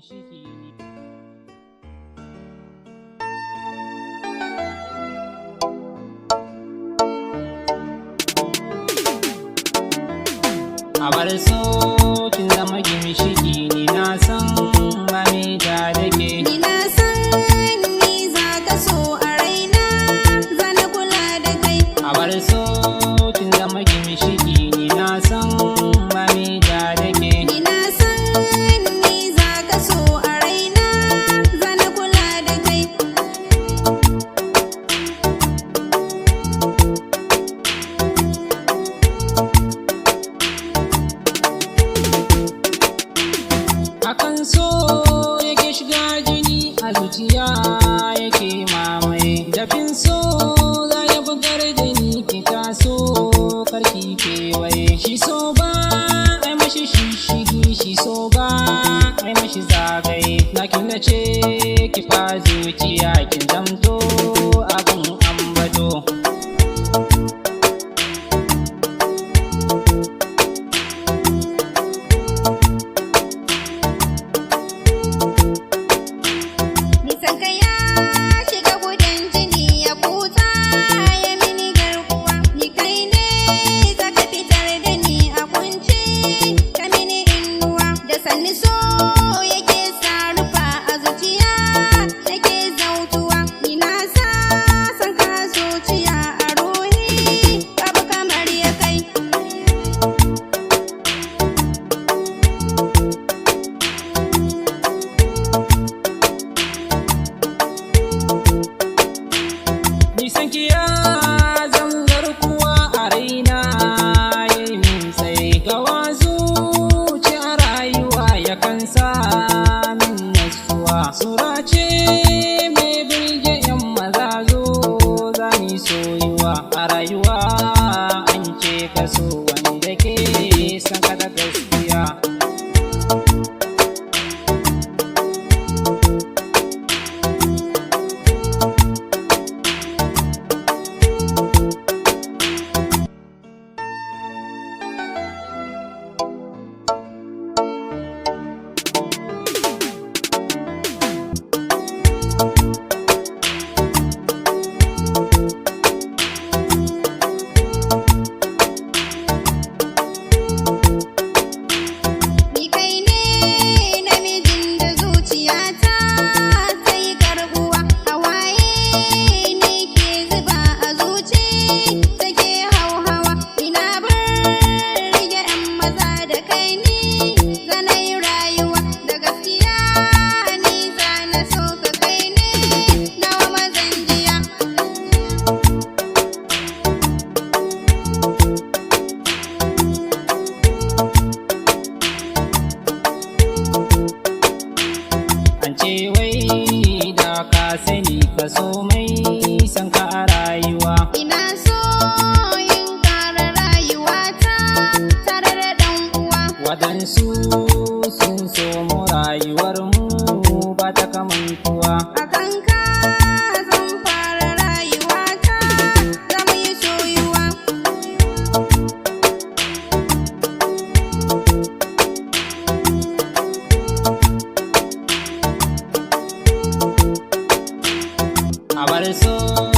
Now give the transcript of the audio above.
Gimshiki ni. A bar so kin zama gimshiki, ni na san mami da dake. Ni na san ni za ka so a raina, zana kula da kai. A bar so kin zama gimshiki, ni na san mami da dake. Ni na san ni za ka so a raina, zana kula da kai. Akan so yake shiga jini, a zuciya yake mamaye. Dafin so za ya bugar da ni, ki taso karki kewaye. Shi so ba ai mashi shishigi, shi so ba ai mashi zagaye. Na killace ki fa zuciya, kin zamto abun ambato. Nisan ka ya shiga gudan jini, ya kuta ya mini garkuwa. Ni kai ne za ka fitar da ni a kunci, ka mini inuwa. Da sanni so yake sarufa a zuciya yake zautuwa. Ni na sa san ka zuciya a ruhi, babu kamar ya kai. Nisan kiya zangar kuwa a raina yayi min tsaye. Gawa zuci a rayuwa yakan sa min nasuwa. Sura ce mai birge yan maza, zo za ni soyuwa. A rayuwa an ce ka so wanda ke san ka da gaskiya. Ni kai ne namijin da zuciyata ta yi karbuwa, hawaye ne ke zuba a zuci take hauhawa. Ina bar 'yan maza, da kai ni zana yi rayuwa, da gaskiya ni zana so ka, kai ne nawa mazan jiya. An ce wai da ka sani ka so mai san ka a rayuwa. Ina so in kara rayuwata tare da ɗan uwa. Waɗansu sun so mu, rayuwar mu ba ta kamantuwa. A kanka zan fara rayuwata, za mu yi soyuwa. A bar so.